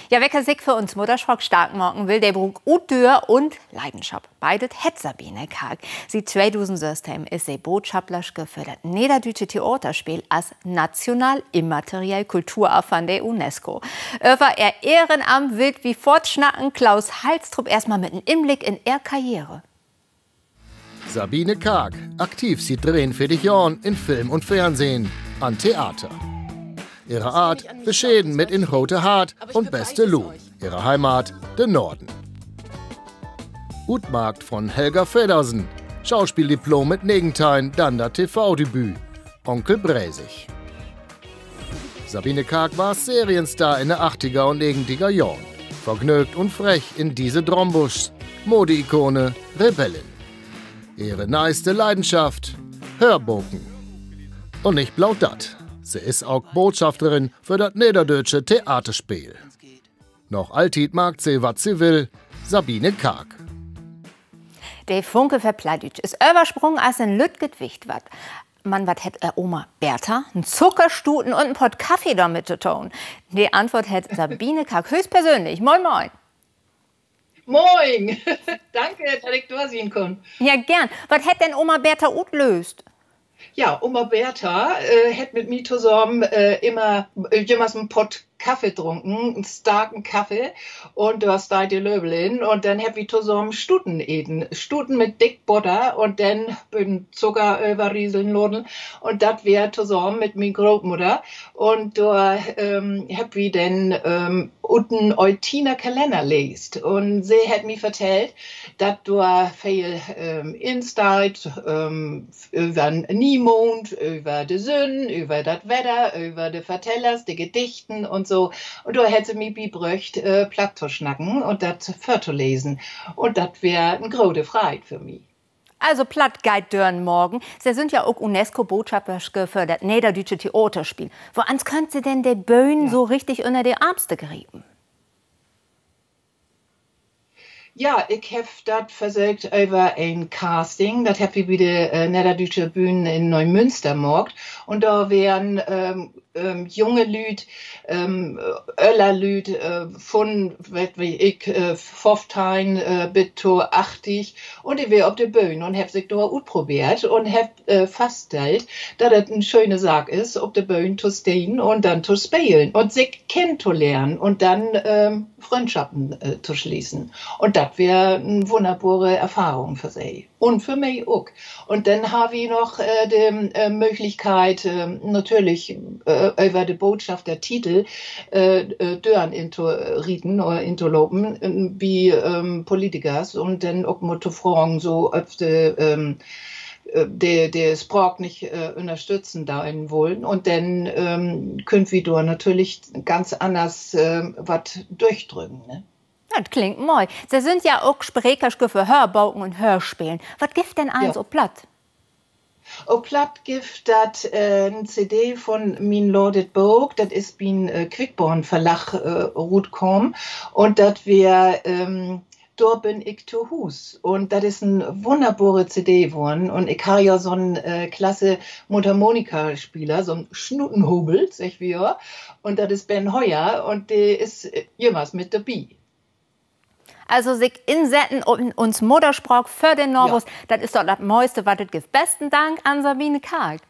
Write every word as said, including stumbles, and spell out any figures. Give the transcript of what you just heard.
Ja, wecker sik för uns Mudderspraak stark maken will, de bruukt Utdüer un Leidenschop. Beidet hett Sabine Kaack. Siet tweedusend sössteihn is se Bootschafterske för dat nedderdüütsche Theaterspeel as national immateriell Kulturarv van de UNESCO. Över ehr Ehrenamt wüllt wi foorts snacken. Klaus Heilstrup eerstmal mit en Inblick in ehr Karriere. Sabine Kaack, aktiv siet dreeunveertig Johren in Film un Fernsehn, an Theater. Ehre Aart: bescheden, mit en grote Hart un beste Luun. Ehre Heimat: de Norden. Utmaakt von Helga Feddersen, Schauspieldiplom mit negenteihn, denn dat TV-Debüt: Onkel Bräsig. Sabine Kaack was Serienstar in de achtiger un negentiger Johren. Vergnöögt un frech in Diese Drombuschs, Modeikone, Rebellin. Ehre neiste Leidenschop: Hörböker. Un nich bloot dat: Se is ok Bootschafterin för dat nedderdüütsche Theaterspeel. Noch alltiet maakt se, wat se will: Sabine Kaack. De Funke för Plattdüütsch is översprungen as en lüttjet Wicht. Wat, man wat hett ehr Oma Bertha, en Zuckerstuten un en Pott Kaffee dormit to doon? De Antwoort hett Sabine Kaack hööchstpersönlich. Moin, moin. Moin. Danke, dat ik dor sien kunn. Ja, geern. Wat hett denn Oma Bertha utlööst? Ja, Oma Bertha, äh, hett mit mi tosamen, äh, immer, äh, jümmers en Pott Kaffee drunken, en starken Kaffee. Un dor steiht de Löffel in. Un denn hebbt wi tosamen Stuten eten. Stuten mit dick Botter un denn beten Zucker överrieseln laten. Un dat weer tosamen mit mien Grootmudder. Un dor, ähm, hebbt wi denn, ähm, ut den Eutiner Kalenner leest. Un se hett mi vertellt, dat dor veel, ähm, in steiht, ähm, över 'n Niemaand, över de Sünn, över dat Wedder, över de Vertellers, de Gedichten un so. Un dor hett se mi bibröcht, äh, Platt to snacken un dat vörtolesen. Un dat weer en grote Freid för mi. Also Platt geiht dör'n Magen. Se sünd ja ok UNESCO-Bootschafterske för dat nedderdüütsche Theaterspeel. Woans köönt Se denn de Böhn so richtig ünner de Arms griepen? Ja, ik heff dat versöcht över en Casting. Dat hebbt wi bi de, äh, Nedderdüütsche Bühne in Neumünster maakt. Un dor weren, ähm, ähm, junge Lüüd, ähm, öller Lüüd, äh, vun, wat weet ik, äh, föffteihn, äh, bit to achtig. Un de weer op de Bühn un hebbt sik dor utprobeert un hebbt, äh, faststellt, dat dat en schöne Saak is, op de Bühn to stahn un denn to spelen un sik kennen to lehren un denn, ähm, Fründschopen, äh, to sluten. Un dat weer en wunnerbore Erfahrung för se. Un för mi ok. Un denn harr wi noch, äh, de, äh, Mööglichkeit, äh, natürlich, äh, över de Bootschaftertitel, äh, äh, Dören intorieten oder intolopen, äh, bi, ähm, Politikers un denn ok mal to fragen, so, of de, ähm, äh, de, de Spraak nich, äh, ünnerstütten daan wullen. Un denn, ähm, köönt wi dor natürlich ganz anners, ähm, wat dördrücken, ne? Dat klingt moi. Se sünd ja ok Sprekerske för Hörböker un Hörspelen. Wat gifft denn allens op Platt? Op Platt gifft dat, äh, en C D vun mien latet Book. Dat is bi'n, äh, Quickborn Verlag, äh, rutkamen. Un dat weer, ähm, Dor bün ik to Huus. Un dat is en wunnerbore C D worrn. Un ik harr ja so'n, äh, klasse Mundharmonikaspeler, so'n Snutenhobel, seggt wi ja. Un dat is Ben Heuer. Un de is, äh, jümmers mit dorbi. Also sik insetten un uns Mudderspraak för den Nawuss, dat is doch dat Moiste, wat dat gifft. Besten Dank an Sabine Kaack.